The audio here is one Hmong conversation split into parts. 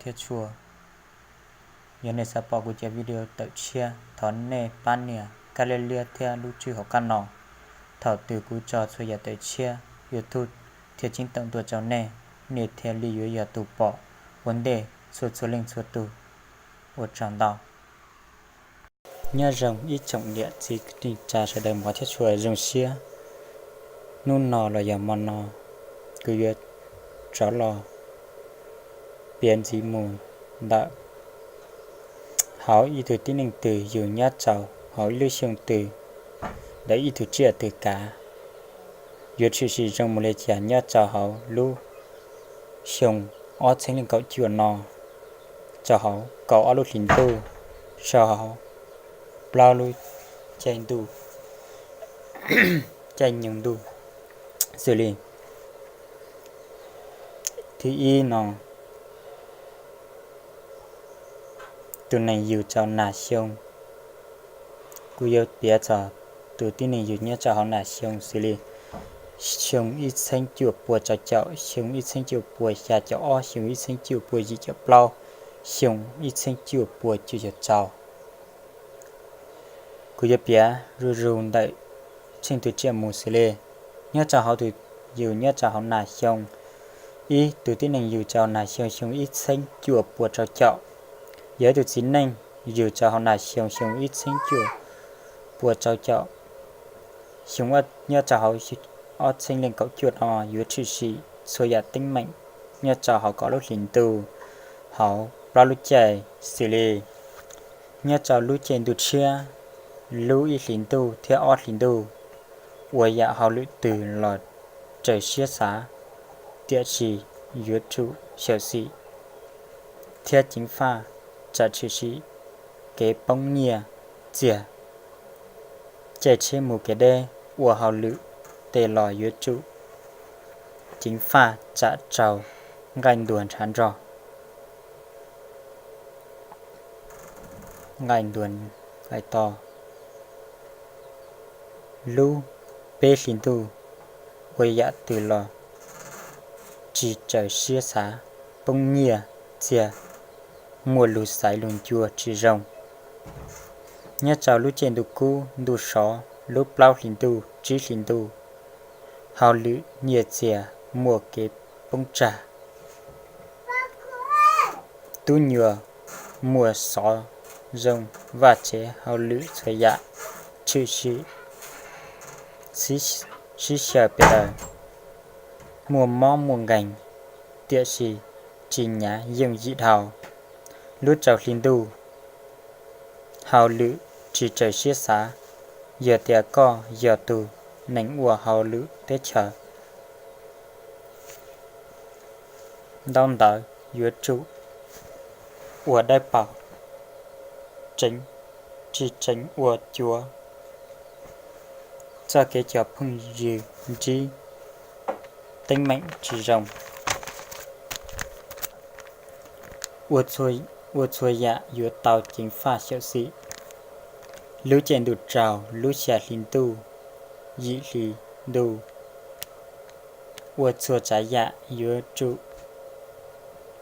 thiab tshua. Yog nej xav pom kuv cov video tawm tshiab, thov nej pab nias kab liab liab thiab lub tswb hauv qab no. Thaum twg kuv tso txhua yam tawm tshiab, YouTube thiaj ceeb toom tuaj rau nej, nej thiaj li yuav yog tus pom ua ntej txhua txhua leej txhua tus. Ua tsaug ntau. Nyob zoo ib tsoom niam txiv kwv tij neej tsa sawv daws mog thiab tshua, zoo siab hnub no los yog hmo no kuv yuav rov los piav ntxiv mus ntawm hauv ib tug tib neeg twg yug nyob rau hauv ib lub xyoo twg, ntawm ib tug tsiaj twg kav. Yuav tshwm sim zoo mus li cas nyob rau hauv lub xyoo ob txhiab leej kaum cuaj no, rau hauv kaum ob lub hlis ntuj, rau hauv plaub lub caij ntuj, caij nyoog ntuj xws li: Thib ib no, tus neeg yug rau nas xyoo. Kuv yuav piav txog tus tib neeg yug nyob rau hauv nas xyoo xws li xyoo ib txhiab cuaj pua rau caum, xyoo ib txhiab cuaj pua xya caum ob, xyoo ib txhiab cuaj pua yim caum plaub, xyoo ib txhiab cuaj pua cuaj caum rau. Kuv yuav piav zuj zus ntawm tsheej tus tsiaj mus xws li: Nyob rau hauv tus yug nyob rau hauv nas xyoo, ib tus tib neeg yug rau nas xyoo, xyoo ib txhiab cuaj pua rau caum. Yog ib tus txiv neej yug rau hauv nas xyoo, xyoo ib txhiab cuaj pua rau caum. Xyoo nyob rau hauv ob txhiab leej kaum cuaj no yuav tshwm sim txhua yam teeb meem nyob rau hauv kaum lub hlis ntuj, hauv plaub lub caij xws li: Nyob rau lub caij ntuj tshiab, lub ib hlis ntuj thiab ob hlis ntuj, ua yam hauj lwm twg los raws siab xav, tiam sis yuav tsum xyuam xim thiab ceev faj, tsam tshwm sim kev poob nyiaj txiag. Caij tsheb mus kev deb, ua hauj lwm tej los yuav tsum ceev faj tsam raug nqaij ntuag ntshav nrog, nqaij ntuag, nqaij to. Lub peb hlis ntuj, ua yam twg los tsis raws siab xav, poob nyiaj txiag, muaj lus xaiv lus ncua tsis zoo. Nyob rau lub caij ntuj kub ntuj sov, lub plaub hlis ntuj tsib hlis ntuj, hauj lwm nyiaj txiag muaj kev poob tsag. Tub nyuag muaj xov zoo, vaj tsev hauj lwm txhua yam tshwm sim sib xyaw pes daws, muaj mob muaj nkeeg, tiam sis tsis hnyav yooj yim dhau. Lub rau hli ntuj, hauj lwm tsis raws siab xav, yog tias koj yog tus neeg ua hauj lwm teb chaws, ntaub ntawv yuav tsum ua dawb paug, tseem, tsis tseem ua cuav. Txoj kev cov phooj ywg ntsib teeb meem tsis zoo, ua txhua yam yuav tau ceev faj xyuam xim. Lub caij ntuj tsaus, lub xya hli ntuj, yim hli ntuj, ua txhua tsav yam yuav tsum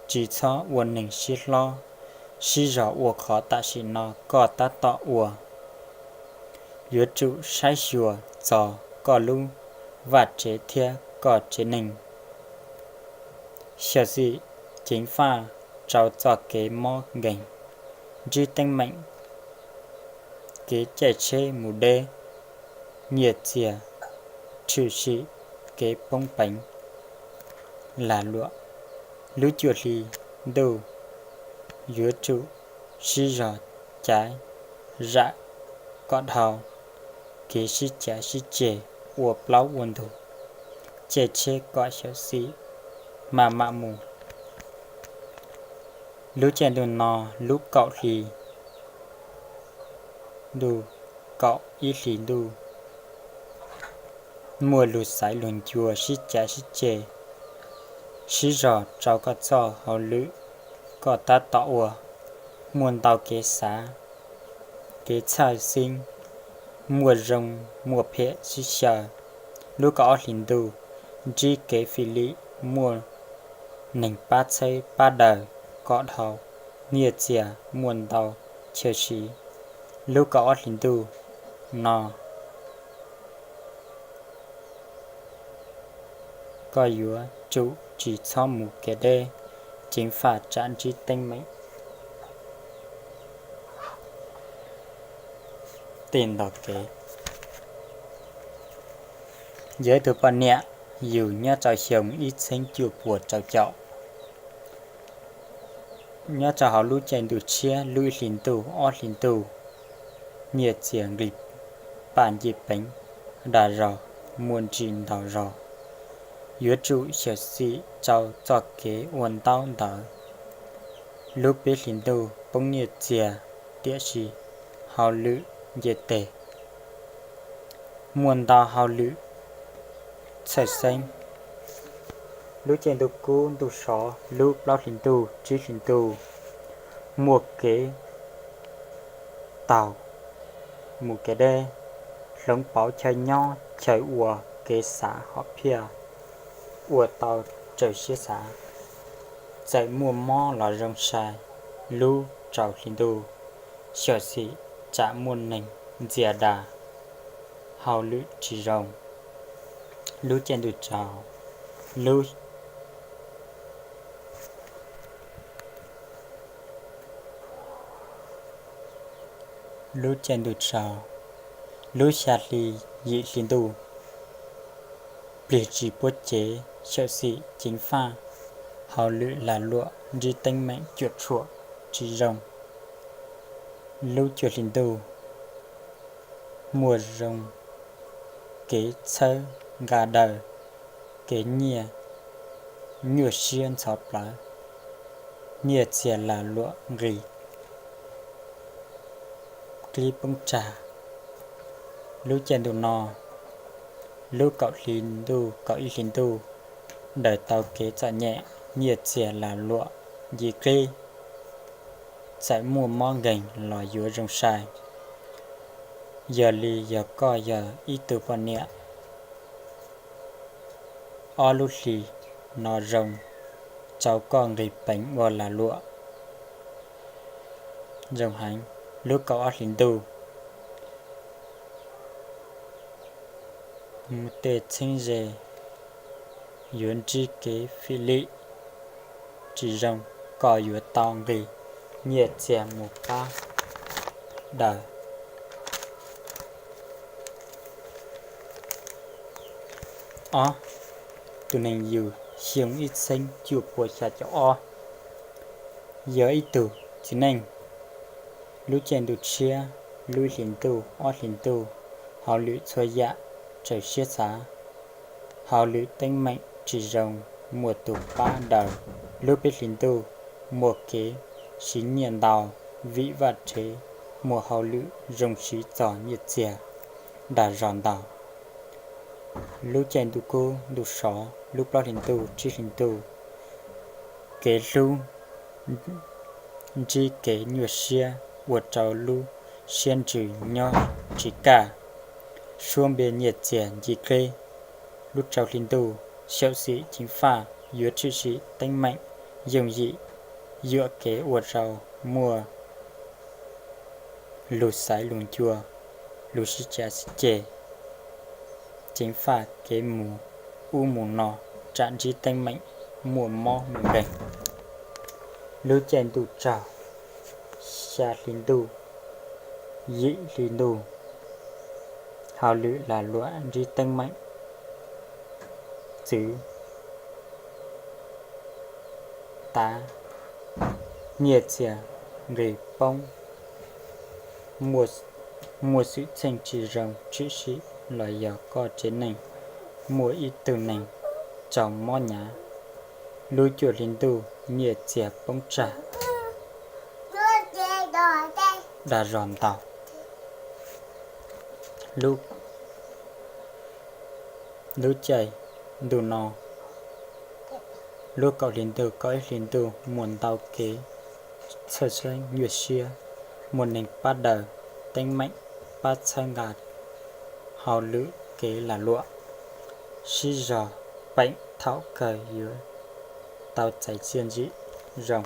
tsis txhob ua neeg siab hlob, sib zog ua qhov tam sim no koj tab tom ua. Yuav tsum saib xyuas txog koj lub vaj tsev thiab koj tsev neeg. Xyuam xim ceev faj rau txoj kev mob nkeeg, ntsib teeb meem, kev caij tsheb mus deb, nyiaj txiag, tshwm sim kev poob peev, lag luam. Lub cuaj hli ntuj yuav tsum sib zog cav zam kom dhau, kev sib cav sib ceg ua plaub ua ntug, caij tsheb kom xyuam xim, maj mam mus. Lub caij ntuj no, lub kaum hli ntuj, kaum ib hlis ntuj, muaj lus xaiv lus ncua sib cav sib ceg, sib zog rau koj txoj hauj lwm koj tab tom ua, muaj ntau kev xav, kev txhawj xeeb, muaj zoo muaj phem sib xyaw. Lub kaum ob hlis ntuj, ntsib kev fij lim, muaj neeg pab txhawb pab daws, kom dhau, nyiaj txiag muaj ntau chaw siv. Lub kaum ob hlis ntuj no koj yuav tsum tsis txhob mus kev deb, ceev faj tsam ntsib teeb meem tej nto kev. Yog ib tug poj niam yug nyob rau xyoo ib txheeb cuaj puas rau caum, nyob rau hauv lub caij ntuj tshiab lub ib hlis ntuj ob hlis ntuj, nyiaj txiag nqis paj nce peev dag zog, muaj ntsis ntau zog. Yuav tsum xyuam xim rau txoj kev ua ntaub ntawv. Lub peb hlis ntuj poob nyiaj txiag, tiam sis hauj lwm nce teg, muaj ntau hauj lwm txhawj xeeb. Lub caij ntuj kub ntuj sov lub plaub hlis ntuj tsib hlis ntuj, muaj kev taug mus kev deb, hloov pauv chaw nyob chaw ua, kev xav hom phiaj ua tau raws siab xav. Txawm muaj mob los zoo sai. Lub rau hlis ntuj xyuam xim tsam muaj neeg ntxias das, hauj lwm tsis zoo. Lub caij ntuj rau, lub lub caij ntuj rau, lub xya hli yim hli ntuj, plig tsis puab cev, xyuam xim ceev faj, hauj lwm lag luam, ntsib teeb meem cuam tshuam tsis zoo. Lub cuaj hli ntuj muaj zoo kev txhawb nqa daws, kev nyiaj nyuaj siab ntxhov plawv, nyiaj txiag lag luam nqis qib poob tsag. Lub caij ntuj no, lub kaum hli ntuj kaum ib hli ntuj, daws tau kev txom nyem, nyiaj txiag lag luam nce qib. Txawm muaj mob nkeeg los yuav zoo sai. Yog li yog koj yog ib tug poj niam, ob lub hlis no zoo rau koj nqis peev ua lag luam zoo heev. Lub kaum ob hlis ntuj, mus tej txheeb ze yuav ntsib kev fim lim tsis zoo, koj yuav tau nqis nyiaj txiag mus pab daws. Ob, tus neeg yug xyoo ib txheeb cuaj puas xya caum ob, yog ib tug txiv neej. Lub caij ntuj tshiab, lub ib hlis ntuj ob hlis ntuj, hauj lwm txhua yam raws siab xav, hauj lwm teeb meem tsis zoo, muaj tus pab daws. Lub peb hlis ntuj muaj kev siv nyiaj ntau, vim vaj tsev muaj hauj lwm zoo siv txog nyiaj txiag dag zog ntau. Lub caij ntuj kub ntuj sov, lub plaub hlis ntuj tsib hlis ntuj, kev hlub ntsib kev nyuaj siab ua rau lub siab ntsws nyob tsis kaj, suab npe nyiaj txiag nce qib. Lub rau hli ntuj xyaum xim ceev faj, yuav tshwm sim teeb meem yooj yim, yuam kev ua rau muaj lus xaiv lus ncua, lus sib cav sib ceg, ceev faj kev mus ub mus no, tsam ntsib teeb meem muaj mob muaj nkeeg. Lub caij ntuj tsaug, xya hli ntuj, yim hli ntuj, hauj lwm lag luam ntsib teeb meem txwv tav, nyiaj txiag nqis poob, muaj xwm txheej tsis zoo tshwm sim los yog koj tsev neeg muaj ib tug neeg raug mob hnyav. Lub cuaj hli ntuj nyiaj txiag poob tsag, dag zog ntau. Lub caij ntuj no, lub kaum hli ntuj kaum ib hli ntuj muaj ntau kev txhawj xeeb nyuaj siab, muaj neeg pab daws, teeb meem pab txhawb nqa, hauj lwm kev lag luam sib zog peem thaum kawg yuav tau txais txiaj ntsig zoo.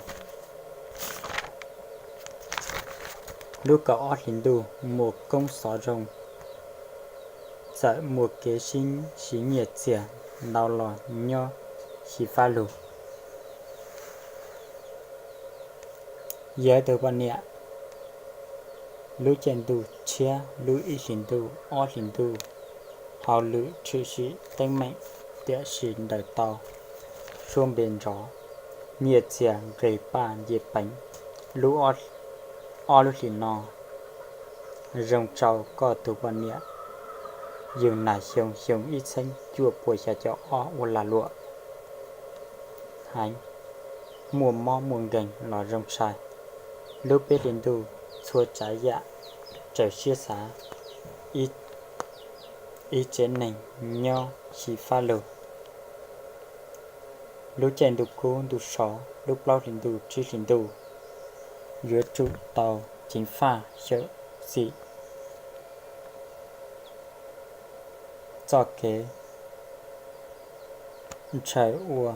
Lub kaum ob hlis ntuj muaj koob xov zoo, txawm muaj kev siv nyiaj txiag ntau los nyob xyiv fab lug. Yog ib tug poj niam, lub caij ntuj tshiab, lub ib hlis ntuj ob hlis ntuj, hauj lwm tshwm sim teeb meem, tiam sis ntaus tau suab npe nrov, nyiaj txiag nqis paj nce peev. Lub ob lub hlis no zoo rau koj tus poj niam yug nas xyoo, xyoo ib txheeb cuaj puas xya caum ob ua lag luam heev, muaj mob muaj nkeeg los zoo sai. Lub peb hlis ntuj txhua tsav yam raws siab xav, ib tsev neeg nyob xyiv fab lug. Lub caij ntuj kub ntuj sov, lub plaub hlis ntuj tsib hlis ntuj yuav tsum tau ceev faj xyawm xim. Txoj kev ntshaw ua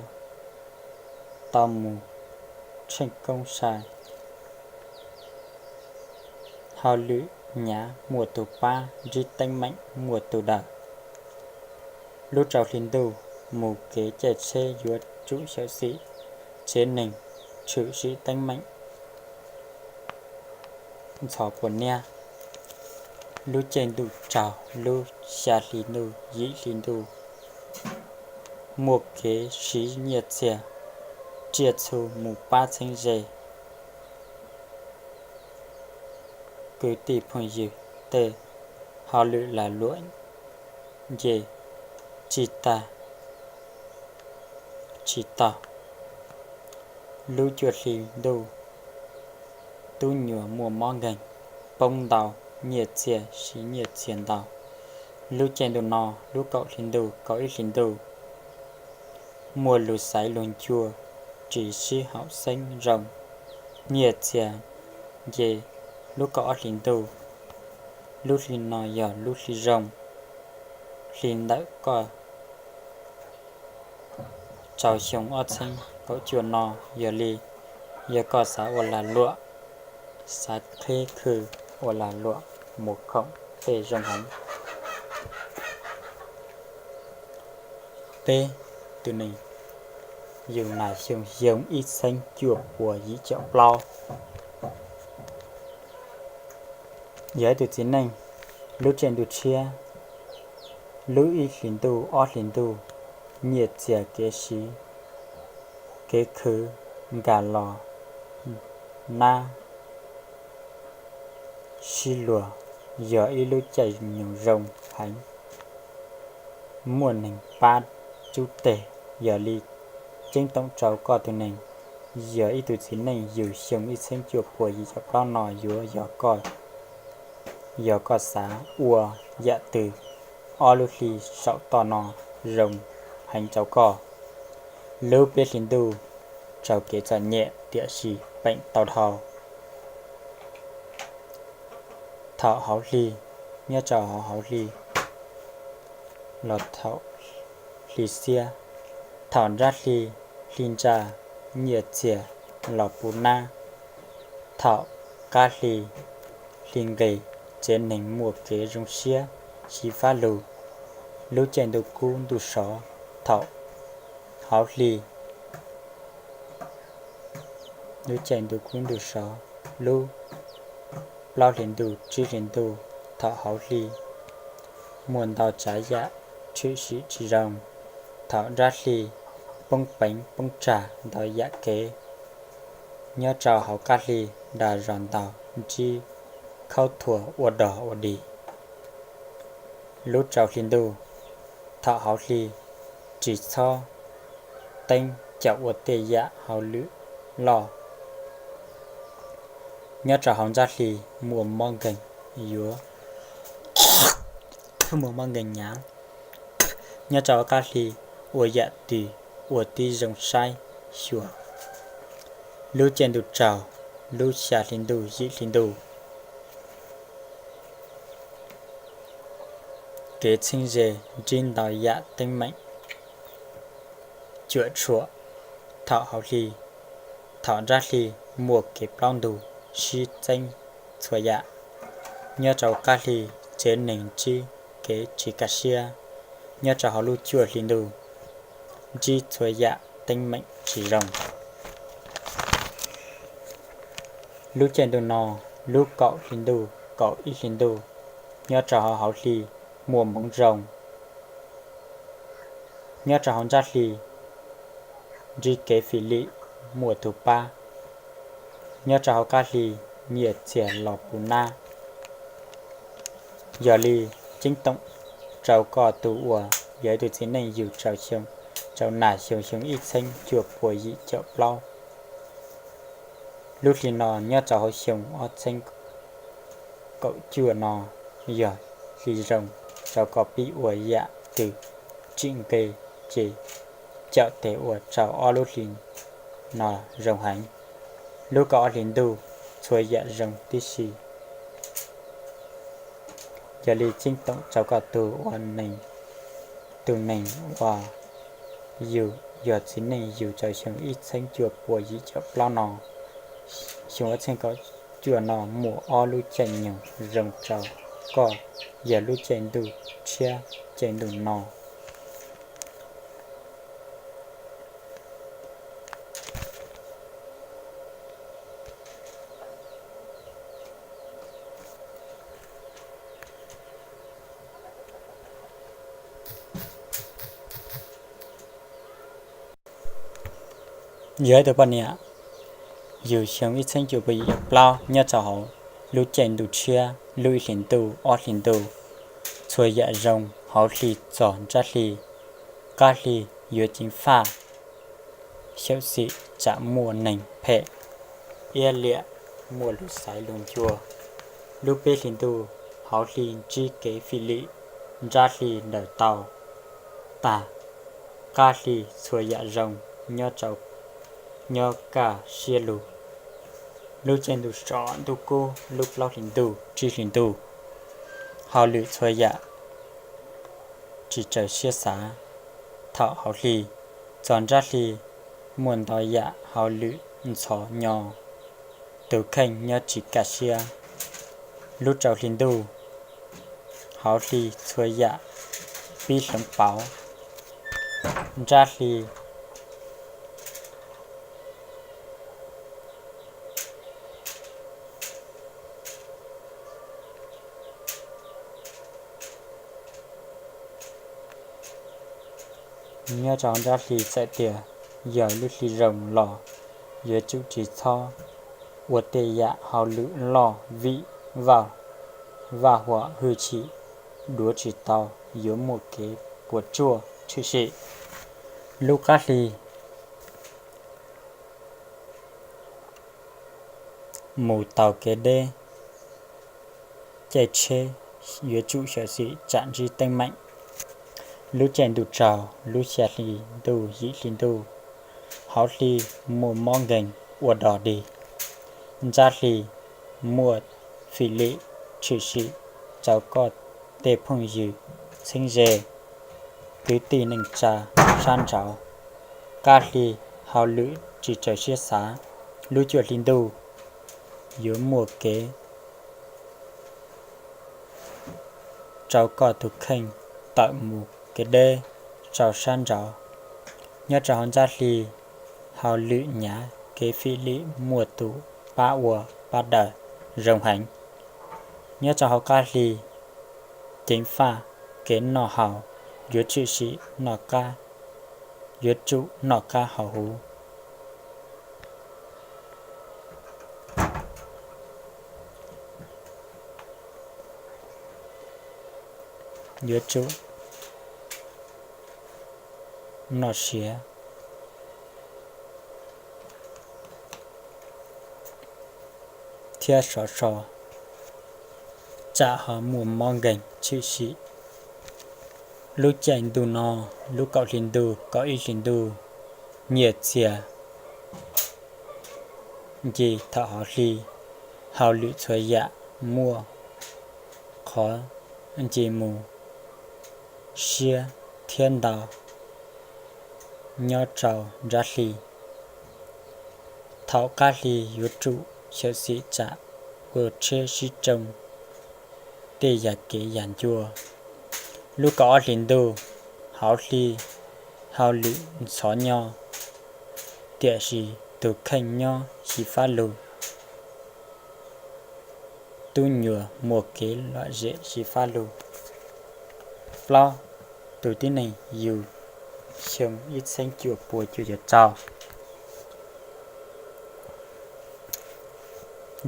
tau mus tsheej koob sai, hauj lwm hnyav muaj tus pab, ntsib teeb meem muaj tus daws. Lub rau hli ntuj mus kev caij tsheb yuav tsum xyawm xim, tsev neeg tshwm sim teeb meem ntxhov puas niab. Lub caij ntuj tsaug, lub xya hli ntuj yim hli ntuj muaj kev siv nyiaj txiag, tsiaj txhu mus pab txheeb ze. Kwv tij phooj ywg, tej hauj lwm lag luam nce tsis tag tsis taug. Lub cuaj hli ntuj tub nyuam muaj mob nkeeg, poob ntau, nyiaj txiag siv nyiaj txiag ntau. Lub caij ntuj no, lub kaum hli ntuj kaum ib hlis ntuj muaj lus xaiv lus ncua, tsis sib haum xeeb zoo, nyiaj txiag nce. Lub kaum ob hlis ntuj, lub hli no yog lub hli zoo, hli ntawm koj rau xyoo ob txheeb kaum cuaj no. Yog li, yog koj xav ua lag luam, xav qhib khw ua lag luam, mus khoom tej zoo heev. Peb, tus neeg yug nas xyoo, xyoo ib txheeb cuaj puas yim caum plaub, yog ib tug txiv neej, lub caij ntuj tshiab, lub ib hlis ntuj ob hlis ntuj, nyiaj txiag kev siv kev khwv nkag los nab sib luag, yog ib lub caij nyoog zoo heev, muaj neeg pab tsub teg. Yog li, ceeb toom rau koj tus neeg yog ib tug txiv neej yug xyoo ib txheeb cuaj puas yim caum plaub no yuav yog koj, yog koj xav ua yam twg, ob lub hli saum toj no zoo heev rau koj. Lub peb hlis ntuj raug kev txom nyem tiam sis peem tau dhau. Thaum hauv hli, nyob rau hauv hauv hli los thaum hli xiab, thaum nrab hli, hli ntsa, nyiaj txiag los puv nab, thaum qab hli, hli nqis, tsev neeg muaj kev zoo siab, xyiv fab lug, lub caij ntuj kub ntuj sov, thaum hauv hli, lub caij ntuj kub ntuj sov, lub plaub hlis ntuj tsib hlis ntuj, thaum hauv hli muaj ntau tsav yam tshwm sim tsis zoo, thaum nrab hli poob peev poob tsag ntau yam kev, nyob rau hauv qab hli dag zog ntau, ntsib khaub thuas ua dog ua dig. Lub rau hli ntuj, thaum hauv hli tsis txhob teeb caum ua tej yam hauj lwm loj. Nyob rau hauv nrab hli muaj mob nkeeg yuav, muaj mob nkeeg hnyav. Nyob rau hauv qab hli ua yam twg ua tib zoo saib xyuas. Lub caij ntuj tsaug, lub xya hli ntuj yim hli ntuj, kev txheeb ze ntsib ntau yam teeb meem cuam tshuam. Thaum hauv hli, thaum nrab hli muaj kev plaub ntug sib txeeb txhua yam. Nyob rau qab hli, tsev neeg ntsib kev tsis kaj siab. Nyob rau hauv lub cuaj hli ntuj, ntsib txhua yam teeb meem tsis zoo. Lub caij ntuj no, lub kaum hli ntuj, kaum ib hli ntuj, nyob rau hauv hli muaj hmoov zoo. Nyob rau hauv nrab hli, ntsib kev fim lim, muaj tus pab. Nyob rau hauv qab hli, nyiaj txiag los puv nab. Yog li, ceeb toom rau koj tus uas yog ib tug txiv neej yug rau xyoo, rau nas xyoo, xyoo ib txheeb cuaj puas yim caum plaub. Lub hli no nyob rau hauv xyoo ob txheeb kaum cuaj no yog hli zoo rau koj pib ua yam twg tsis nqe, ces caum tes ua rau ob lub hli no zoo heev. Lub kaum ob hli ntuj txhua yam zoo tib si. Yog li ceeb toom rau koj tus ua neeg, tus neeg uas yug, yog txiv neej yug rau xyoo ib txheeb cuaj puas yim caum plaub no. Xyoo ob txheeb kaum cuaj no muaj ob lub caij nyoog zoo rau koj, yog lub caij ntuj tshiab, caij ntuj no. Yog ib tug poj niam yug xyoo ib txheeb cuaj puas yim caum plaub nyob rau hauv lub caij ntuj tshiab, lub ib hlis ntuj, ob hlis ntuj, txhua yam zoo, hauv hli txog nrab hli, qab hli yuav ceev faj, xyaum xim tsam muaj neeg phem, iab liam, muaj lus xaiv lus ncua. Lub peb hlis ntuj, hauv hli ntsib kev fim lim, nrab hli daws tau tag, qab hli txhua yam zoo, nyob rau, nyob kaj siab lug. Lub caij ntuj so ntuj kub, lub plaub hlis ntuj, tsib hlis ntuj, hauj lwm txhua yam tsis raws siab xav. Thaum hauv hli txog nrab hli, muaj ntau yam hauj lwm ntxhov nyo, tus kheej nyob tsis kaj siab. Lub rau hli ntuj, hauv hli txhua yam pib hloov pauv, nrab hli nyob rau nrab hli txawm tias yog lub hli zoo los yuav tsum tsis txhob ua tej yam hauj lwm loj vim vaj, vaj huam hwj chim duav tsis tau, yuav muaj kev puas tsuaj tshwm sim. Lub qab hli mus taug kev deb, caij tsheb yuav tsum xyawm xim tsam ntsib teeb meem. Lub caij ntuj tsaus, lub xya hli ntuj, yim hli ntuj, hauv hli muaj mob nkeeg ua dog dig, nrab hli muaj fim lim tshwm sim rau koj tej phooj ywg txheeb ze, kwv tij neej tsa sab nraud. Qab hli hauj lwm tsis raws siab xav. Lub cuaj hli ntuj yuav muaj kev rau koj tus kheej tawm mus kev deb rau sab nraud. Nyob rau hauv nrab hli, hauj lwm hnyav, kev fim lim muaj tus pab ua pab daws zoo heev. Nyob rau hauv qab hli, ceev faj, kev noj haus yuav tshwm sim, noj qab, yuav tsum noj qab haus huv. Yuav tsum noj siav thiab sov so, tsam ho muaj mob nkeeg tshwm sim. Lub caij ntuj no, lub kaum hli ntuj, kaum ib hli ntuj, nyiaj txiag nce thaum hauv hli, hauj lwm txhua yam muaj qhov nce mus siab thiab ntau nyob rau nrab hli. Thaum qab hli yuav tsum xyawm xim tsam kua tsheb sib tsoo, tej yam kev yam ncua. Lub kaum ob hlis ntuj, hauv hli hauj lwm ntxhov nyob, tiam sis tus kheej nyob xyiv fab lug, tub nyuam muaj kev lom zem xyiv fab lug. Plaub, tus tib neeg yug xyoo ib txheeb cuaj pua cuaj caum rau.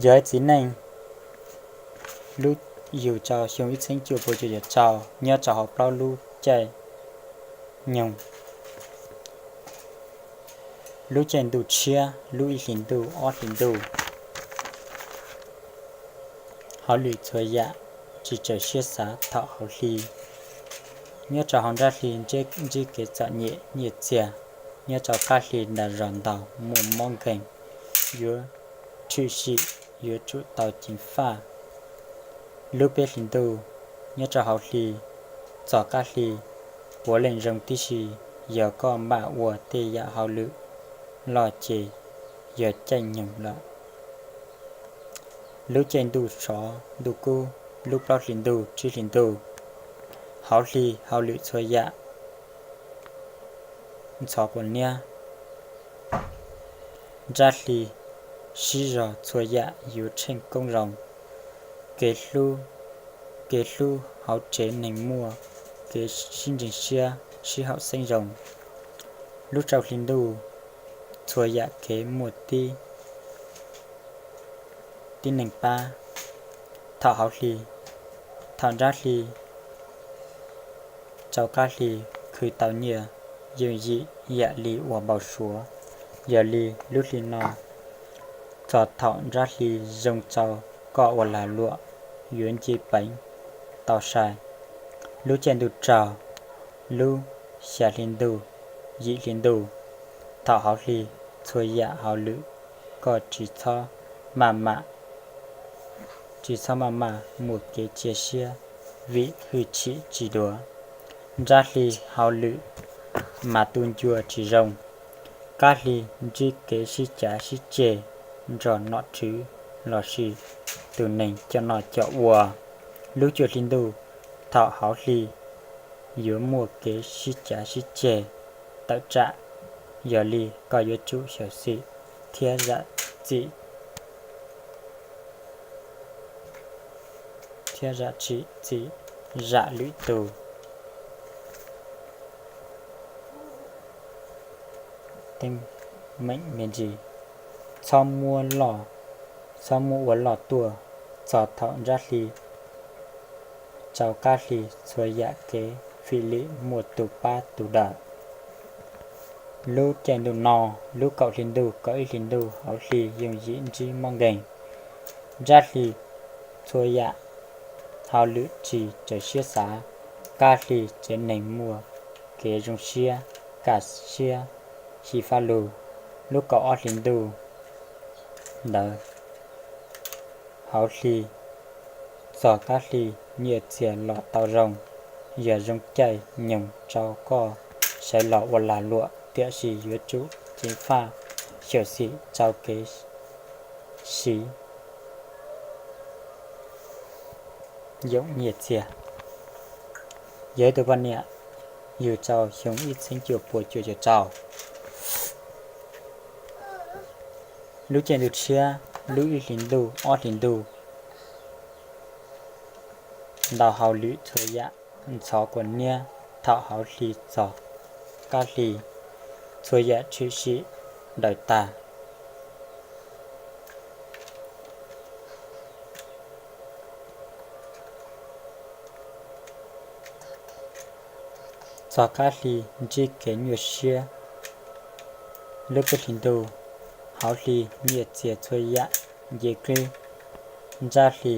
Yog ib txiv neej lub yug rau xyoo ib txheeb cuaj pua cuaj caum rau nyob rau hauv plaub lub caij nyoog: lub caij ntuj tshiab, lub ib hlis ntuj, ob hlis ntuj. Hauj lwm txhua yam tsis raws siab xav thaum hauv hli. Nyob rau hauv nrab hli ntsib kev txom nyem nyiaj txiag. Nyob rau kab hli nram zos ntaus muaj mob nkeeg, yuav tshwm sim, yuav tsum tau ceev faj. Lub peb hlis ntuj, nyob rau hauv hli txog kab hli puav leej zoo tib si. Yog koj npaj ua tej yam hauj lwm loj ces yog caij nyoog lawm. Lub caij ntuj sov ntuj kub, lub plaub hlis ntuj, tsib hlis ntuj. Hauv hli hauj lwm txhua yam ntxhov kua niab. Nrab hli sib zog txhua yam yuav tsheej koob zoo. Kev hlub, kev hlub hauv tsev neeg muaj, kev sib ntseeg siab sib haum xeeb zoo. Lub rau hli ntuj txhua yam kev muaj tib, tib neeg pab. Thaum hauv hli, thaum nrab hli rau kab hli khwv tau nyiaj yooj yim yam li uas npau suav. Yog li lub hli no txog thaum nrab hli zoo rau koj ua lag luam yuav nce peev tau sai. Lub caij ntuj raug, lub xya hli ntuj, yim hli ntuj. Thaum hauv hli txhua yam hauj lwm koj tsis txhob maj mam, tsis txhob maj mam muaj kev cia siab vim hwj chim tsis duav. Nrab hli hauj lwm mas tu ncua tsis zoo. Kab hli ntsib kev sib cav sib ceg nrog nom tswv lossis tus neeg coj noj coj ua. Lub cuaj hli ntuj, thaum hauv hli yuav muaj kev sib cav sib ceg tawm tsam. Yog li koj yuav tsum xyuam xim thiab zam txim, thiab zam txim zam lwm tus teeb meem me ntsis. Txhob muab loj, txhob muab ua loj tuaj. Txog thaum nrab hli rau kab hli txhua yam kev fim lim muaj tus pab tus daws. Lub caij ntuj no, lub kaum hli ntuj, kaum ib hli ntuj, hauv hli yooj yim ntsib mob nkeeg. Nrab hli txhua yam hauj lwm tsis raws siab xav. Kab hli tsev neeg muaj kev zoo siab, kaj siab, xyiv fab lug. Lub kaum ob hli ntuj ntawd, hauv hli txog kab hli nyiaj txiag los tau zoo, yog zoo caij nyoog rau koj sawv los ua lag luam, tiam sis yuav tsum ceev faj, xyuam xim rau kev siv yoom nyiaj txiag. Yog ib tug poj niam yug rau xyoo ib txheeb cuaj pua cuaj caum rau. Lub caij ntuj tshiab, lub ib hlis ntuj, ob hlis ntuj, ntau hauj lwm txhua yam ntxhov kua niab. Thaum hauv hli txog kab hli, txhua yam tshwm sim daws tag. Txog kab hli ntsib kev nyuaj siab. Lub peb hlis ntuj, hauv hli nyiaj txiag txhua yam nce qib. Nrab hli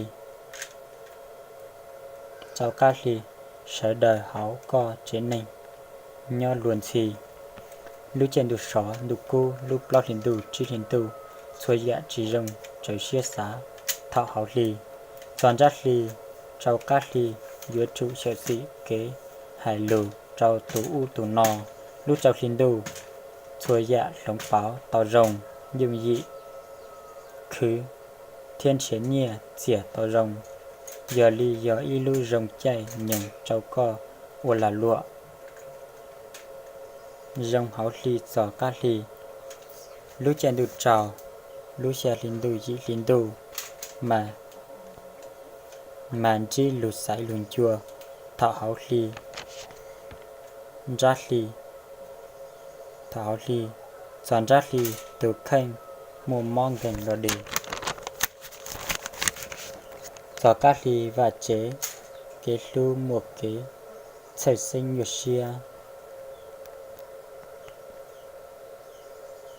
rau kab hli, sawv daws hauv koj tsev neeg nyob luag ntxhi. Lub caij ntuj sov ntuj kub, lub plaub hlis ntuj tsib hlis ntuj, txhua yam tsis zoo raws siab xav thaum hauv hli. Txog nrab hli rau kab hli, yuav tsum xyuam xim kev hais lus rau tus ub tus no. Lub rau hli ntuj, txhua yam hloov pauv tau zoo, yooj yim khwv thiab nrhiav nyiaj txiag tau zoo, yog li yog ib lub zoo caij nyoog rau koj ua lag luam. Zoo hauv hli txog qab hli, lub caij ntuj tsaus, lub xya hli ntuj yim hli ntuj, mas, mas ntsib lus xaiv lus ncua thaum hauv hli, nrab hli, thaum hauv hli, txog nrab hli tus kheej muaj mob nkeeg los de. Txog qab hli vaj tsev, kev hlub muaj kev txhawj xeeb nyuaj siab.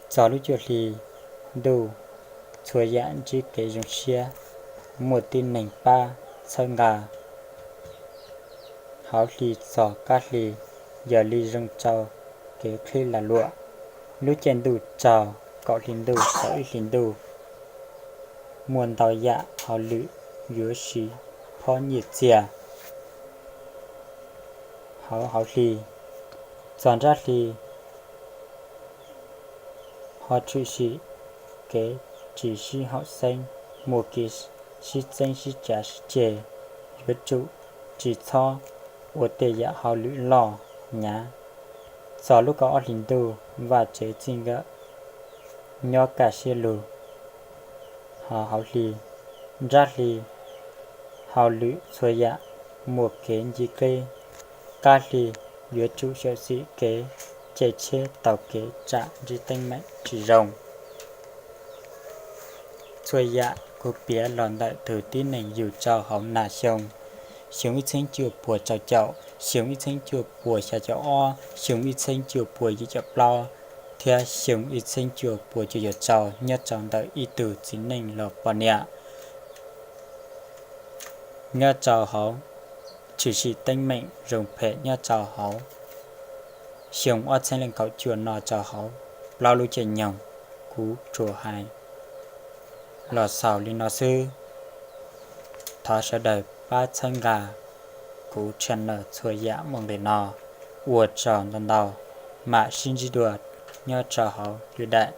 Txog lub cuaj hli ntuj, txhua yam ntsib kev zoo siab, muaj tib neeg pab txhawb nqa. Hauv hli txog qab hli, yog li zoo rau kev qhib lag luam. Lub caij ntuj tsaus, kaum hli ntuj txog ib hli ntuj, muaj ntau yam hauj lwm yuav siv phob nyiaj txiag. Hauv hauv hli, txog nrab hli, ho tshwm sim kev tsis sib haum xeeb, muaj kev sib txeeb sib cav sib ceg, yuav tsum tsis txhob ua tej yam hauj lwm loj hnyav. Txog lub kaum ob hlis ntuj, vaj tsev txij nkawm nyob kaj siab lug. Ho hauv hli, nrab hli, hauj lwm txhua yam muaj kev nce qeb. Qab hli, yuav tsum xyuam xim kev caij tsheb taug kev tsam ntsib teeb meem tsis zoo. Txhua yam kuv piav los ntawm tus tib neeg yug rau hauv nas xyoo, xyoo ib txhiab cuaj puas rau caum, xyoo ib txhiab cuaj puas xya caum ob, xyoo ib txhiab cuaj puas yim caum plaub, thiab xyoo ib txhiab cuaj puas cuaj caum rau nyob rau ntawm ib tug txiv neej los poj niam. Nyob rau hauv, tshwm sim teeb meem zoo phem nyob rau hauv xyoo ob txhiab leej kaum cuaj no rau hauv plaub lub caij nyoog, kuv tsuas hais los xaus li no xwb. Thov sawv daws pab txhawb nqa kuv channel txhua yam muaj nqis no. Ua tsaug ntau ntau, mam sib ntsib dua nyob rau hauv lwm daim.